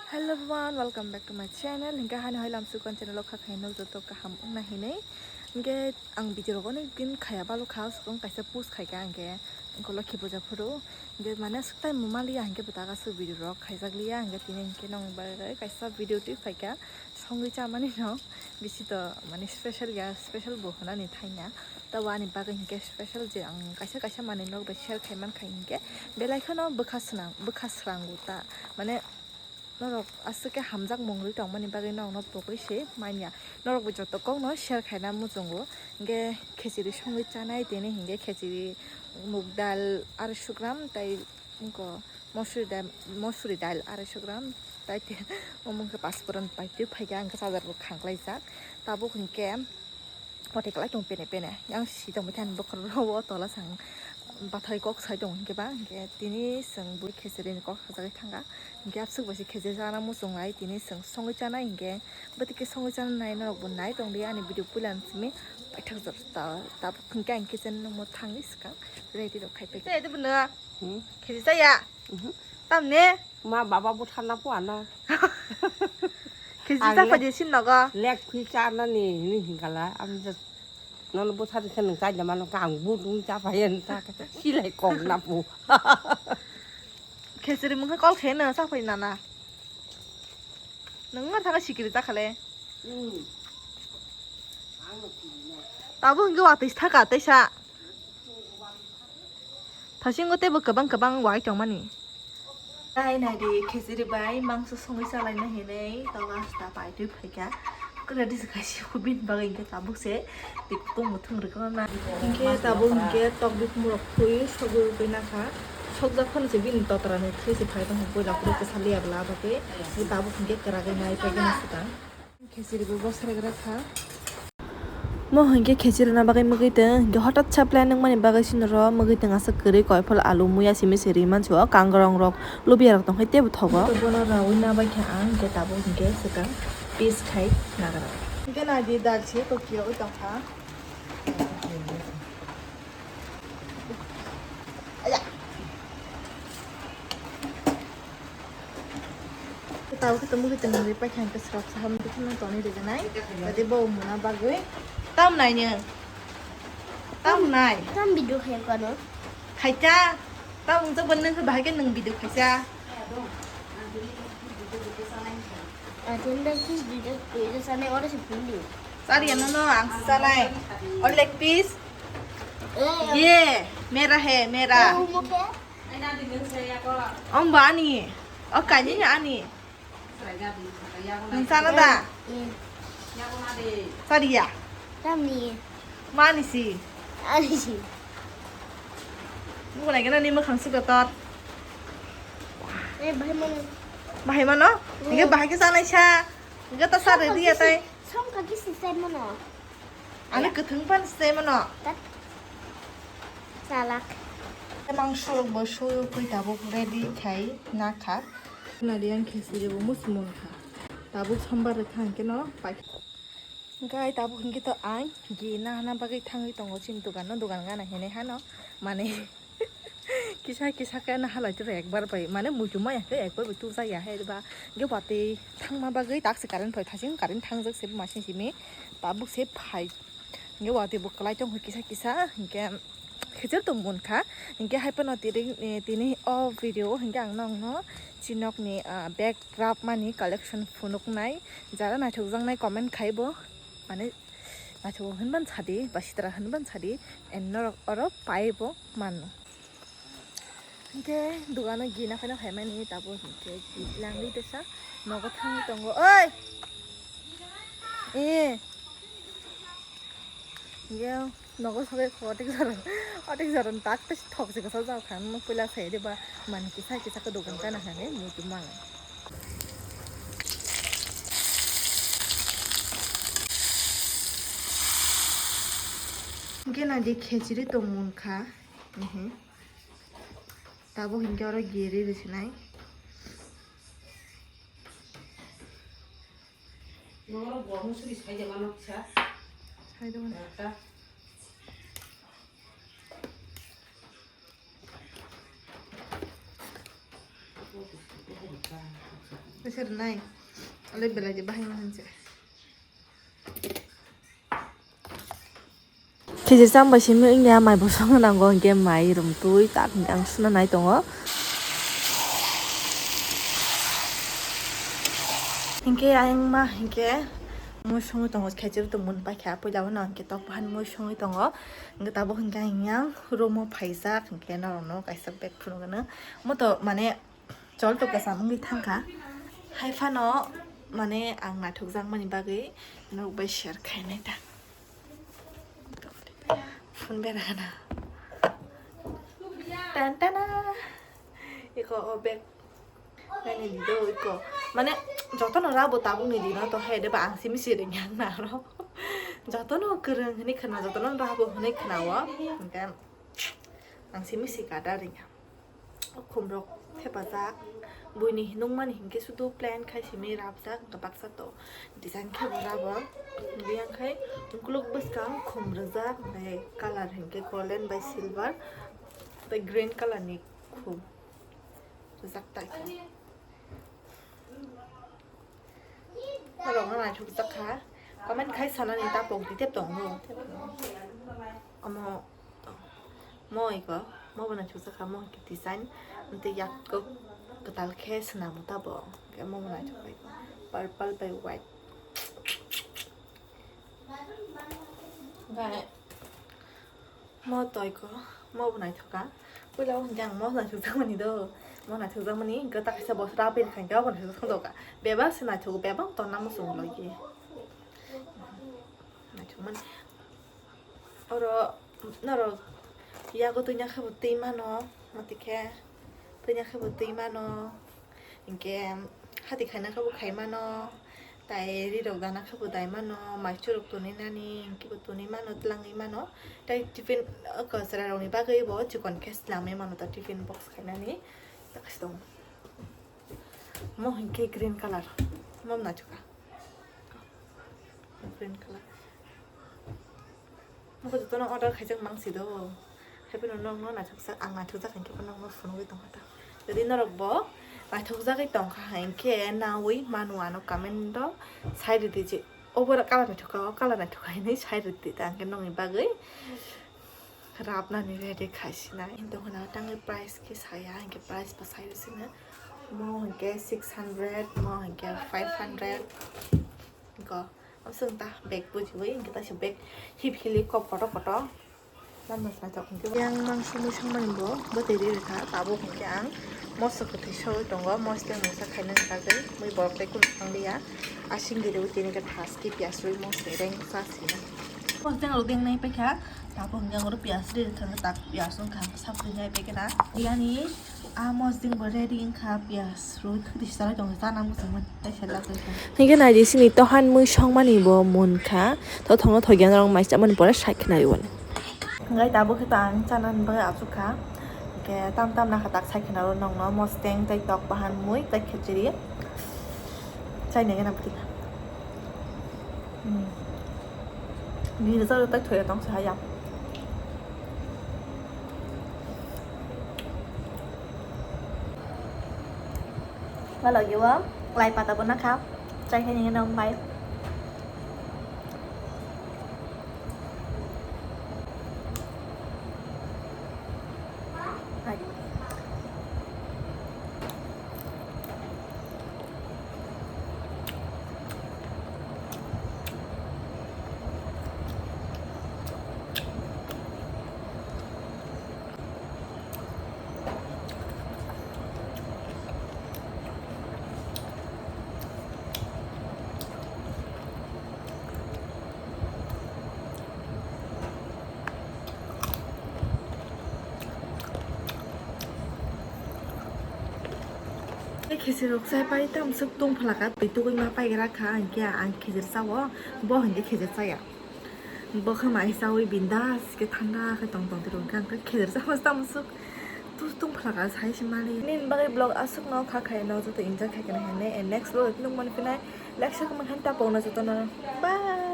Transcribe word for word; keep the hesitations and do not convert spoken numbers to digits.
Hello everyone, welcome back to my channel. Hingke hani hoi lamsu kon channel o kha khaino joto kaham wngna hinui. Hingke ang video rok onek din khaya balu kha, sokong kaisa post khaika hingke hingke lokhi puja phuru. Hingke mane swktai mumaliya hingke bwtaga su video rok khaijak liya hingke tini hingke nong bagwi kaisa video twi phaika songwi chamani no bisi to mane special ya, special bo hwnani thainya. Tabo ani bagwi hingke special je ang kaisa kaisa manwi nok bai share khaiman khai hingke belai kheno bwkha swnang, bwkha srango ta mane norok aswk khe hamjak mungwi tongmani bagwi norokno pogwi se manya. Norok bo joto kokno share khaina muchungo. Hingke khechiri songwi chanai tini hingke khechiri muk dal aroiso gram tai wngkha mosuri dal, mosuri dal aroiso gram tai te omo wngkha pasporan paitwi phaikha hingke charger bo khanglaijak. Tabuk hingke. Kote kwlai tong pene pene. Yang si tong bwkha ni bokhorok o tola sang bathai kok sai tong hingke ba hingke tini chwng bui khechiri ni kok sajagwi thangkha. Hingke abswk bai se khechiri chana muchung lai tini chwng songwi chanai hingke bwtwi khe songwi chanai norok bo nai tong di ani video puila ni simi paithak jora ta tabuk hingke ang kitchen room o thangwi swkang ready rok khai phaikha. Khechiri chaya? Mhm. Tamni? Ma baba butharna puano. Khejisa ang le- phaidi sin nogo. Lek phi chanani hini hingkala, ang je nono buthar khe nung chai jamano ka ang but ung cha phai ang ta silai kong na pu. Khejiri mungkha kol khe no sa phai nana. Nung ma thanga sikiri ta khale. Hmm. Tabuk hingke watwi thaka teisa. Thasingo teibo kwbang kwbang wai tongmani. Nai nai di khejiri bai mangso songwi chalaina hinwi tola asta paitwi phaikha. Kwrwdi se kaisa kubin bagwi hingke tabuk se twi kutung muthung rwkhe na. Hingke tabuk hingke tok bikumrok phui sogwi ugwi nakha. Sokjak phano se bini totra ni thwi se phai tongkha puila khe kwsa liya bwla bagwi. Hingke tabuk hingke kwragwi nai paigwna swkang. Khechiri bo bosra gra kha. Mo hingke khechiri na bagwi mwgwi tong, hingke hotat sa plan wngmani bagwi sini ro mwgwi tong aswk kwrwi koiphol alu muya simi se ri mansi o kangrong rok lubia rok tong khe teibo thogo. Bono rawi na bai kha ang hingke tabuk hingke swkang piece khai nagra. Hingke nai di dal se tokyo oi tong kha. Aya. Tao khe tongmani tongmani pai kha hingke swrap saham khe no toni riganai. Tadi bo muna bagwi. Tam nai nyo. Tam nai. Tam video khayo kano. Khaita. Tam unsa ban nang bahai khe nang video khaisa. Atun da kis video video sane ora se phundu. Sari ano no ang sanai. Or leg piece. Eh, Ye, mera hai, mera. Mo ke? Om ba ani. O kani ani. Nung sana da? Hmm. Sariya. Kami. Mani si. Ani si. Bukan lagi nani makan suka tor. Eh, bahai mana? Bahai mana? Hmm. Ini bahai ke sana isya. Ini kata sari dia tai. Song kaki sisai mana? Ani kwthwng pan se mano. Tat. Salak. Mangso rok bo suyo koi tabuk ready khai na kha. Nadi ang khesiri bo mus mon kha. Tabuk sombar rwkha hwnkhe no pai. Gai tabuk hwnkhe to ang gi na hana bagwi thangwi tongo chini dogan no, dogan gana hinwi hano mane. Kisa kisa khe na halai tei ekbar bai mane muitu maya khe ekbar bai tuja ya hai ba ge watwi thangma bagwi tak se current phai thasing current thangjak se machine simi tabuk se phai ge watwi bo kwlai tong kisa kisa hinkhe khichir tong mun kha hinkhe hai phano tini tini o video hinkhe ang nokno chinokni bag rap mani collection phunuknai jara naithokjaknai comment khai bo mane. Naithogo hinban sadi, ba sitra hinban sadi, and norok oro paibo mano. Hinkhe dogano gina khaina phaimani tabo hinkhe git langwi tesa nogo thangwi tongo. Oi! Eh! Hinkhe nogo sogwi kho otik joron, otik joron tak tes thok se kwchajak kha, nwng puila sai de ba mani kisa kisa khe dogan kana hwnwi muitu mang. Hinkhe nai di khechiri tong mun kha. Mhm. Tabuk hinkhe oro giri rwsinai. Noro bo musuri sai de mano kisa. Sai de mano. Ekta. Sir nai. Ale belai de bahai ma hanse. Khejir cham bai simi wngya, mai bo songwi nango, hinkhe mai rum twi tak hinkhe ang suna nai tongo. Hinkhe ayang ma hinkhe mui songwi tongo, khejir tongmani paikha, puila o no hinkhe tok bahan mui songwi tongo. Hinkhe tabuk hinkhe ayang room o phaijak, hinkhe norokno kaisa bag phunukgwno. Moto mane Chol to kasam wngwi thangkha. Hai phano mane ang naithokjakmani bagwi norok bai share khainai ta. Phone berana. Tan tana. Iko o bag. Nani di do iko. Mane jotono rabo tabukni dino to hai de ba ang simi si ring yang na ro. Jotono kwrwng hwnwi khna, jotono rabo hwnwi khna o. Hinkhe ang simi si kada ring. Khumrok thepajak, buini hinungmani hinkhe sudu plain khai simi rabjak, hinkhe baksa to design khe bo rabo. Hingke yang khai ukuluk bwskang khum rijak, hingke colour hinkhe golden bai silver, tei green colour ni khum rijak tai khe. Norokno naithokjak kha. Comment khai sanani ta pok di tep tongo. Omo mo iko, mo bo naithokjak kha, mo hwnkhe design. Tei yak kwtal khe swnamo ta bo. Hwnkhe mo bo naithok kha iko. Purple bai white. Bai. Mo toiko, mo bo naithok kha. Puila o hwnkhe ang mo naithokjakmani do. Mo naithokjakmani hwnkhe ta kaisa boss rap bai kha, hwnkhe abo naithok thangjago kha. Bebak se naithok, bebak tonna muchung logi. Naithokmani. Oro norok yago twi nakhe bo twi mano, mati khe twi nakhe bo twi mano. Hinkhe hati khaina khe bo khai mano, tai rirok dana khe bo dai mano, maichurok tonwi nani hinkhe bo tonwi mano, twlangwi mano. Tai tiffin, o, chwrairokni bagwi bo chikon khe swnamwi mano ta tiffin box khainani. Takhe se tongo. Mo hinkhe green colour, mo naithok kha. Green colour. Nokho jotono order khaijak mangsi do. Haipeno nokno naithokjak, ang naithokjak hinkhe bo nokno phunugwi tongkha ta. Jodi norokbo naithokjagwi tongkha hinkhe nawi manu ano comment o sai rwdi je, obo colour naithok kha, o colour naithok kha hinwi sai rwdi ta, hinkhe nokni bagwi rabnani ready khaisinai. Hinto hwnna tangwi price khe saya, hinkhe price bo sai rwsino. Mo hinkhe six hundred, mo hinkhe five hundred. Go. Amswng ta bag bujiwi, hinkhe taisa bag hip hili kok kotor kotor. Lamno naithok hinkhe yang mangso mui songmani bo bwtwi ri rwkha. Tabuk hinkhe ang moso kwthwi sogwi tongo, mosdeng mungsa khaina bagwi. Mui borok tei kunu thang liya. Asing giriwi tini khe thaski piyas rwi mosdeng rengsa sina. Mosdeng rok deng nai paikha. Tabuk hinkhe ang oro piyas ri rwkha, tak piyas wngkha, sak twi nai paikhe na. Yani. Ah, mosdeng bo ready wngkha, piyas rwi khwtwi se chalai tongo, chana muchungmani tei se lagwi kha. Hinkhe naidi sini tohan mui songmani bo munkha, to thongno thokya norok mai chamani pore sai khna rwmani. Hinkhe tabuk khe to ang chanani bagwi achukha. Hinkhe tam tam nakha tak sai khna rw nokno mosdeng tei tok bahan mui tei khichiri. Chaina gana pwtwi kha. Hmm. Bini jora tak thoya tong sa ya. Wala giwa, lai pata bo nakha. Chai khe nini nong bai. Tei khejirrok chai pai tamo swk tong phalaka, twi tugui ma paigra kha, hinkhe ang khejir chao, bo hinkhe khejir chaya. Bo khe mai chaui bindas khe thanda khe tong tong tong khe, ang khe khejir chama tamo swk tong phalaka sai se mali. Nini bagwi vlog aswkno kha khaino joto enjoy khai kheno hwnwi, and next vlog nukmani phinai like share comment khaina ta pokno jotono. Bye.